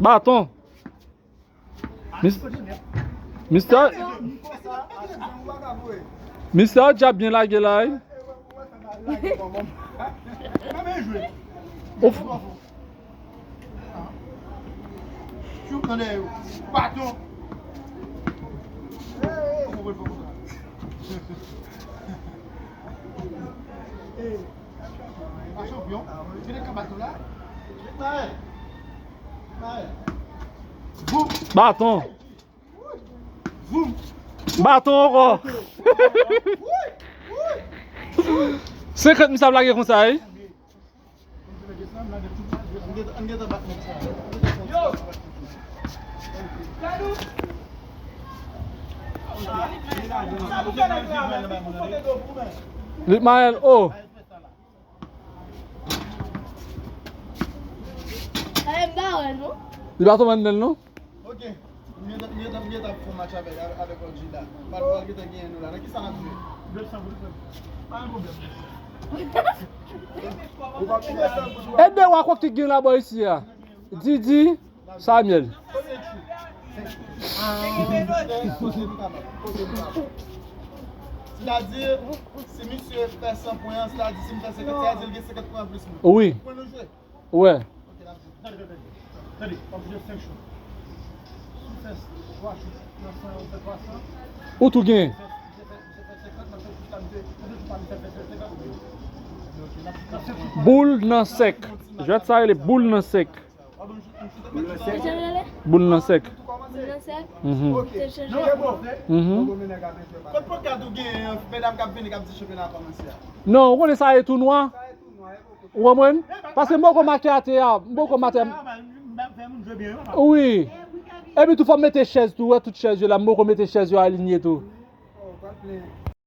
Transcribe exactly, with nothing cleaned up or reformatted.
Baton. Mis- Mister, Mister Djab byen lage la, wi. Ouf. Baton. Pa chanpyon. Vin ak baton la. Mael. Mael. Boum. Baton. Boum. Baton ankò. Senkant misye ap lage konsa, wi. Ann gentan bat nèg sa. Lit Mael, oh. Li pa tonbe anndan l non. Ok. M gentan, m gentan, m gentan ap fè yon match avèk, avèk O G la. M pral, m pral gentan genyen nou la. Nan kisa n ap jwe? E de wa kòk ki gen la bò isi a. Didi, Samuel. Sètadi, si misye fè san pwen an, sètadi, si m fè senkant, sètadi, l gen senkant pwen anplis mwen. Wi. Pwen nou jwe? Wè. Ok, n ap jwe. Tande, tande, tande. Tande, w ap jwe senk chou. Si w fè twa chou nan san, w fè twa san. Ou tou gen. Si w fè, si w fè senkant, m ap fè jis la, m fè, m fè senkant. Ok, n ap jwe senk chou. Boul nan sèk. Jwèt sa rele boul nan sèk. Boul nan sèk. Boul nan sèk? Mhm. Mhm. Kot pankad ou gen, medam k ap vini, k ap di chanpyona a kòmanse a? Non, ou konnen sa e tou nwa. Ou konprann? Paske m poko make atè a, m poko make. Wi. Epi tou fò m mete chèz tou, wè tout chèz yo la, m poko mete chèz yo alinye tou.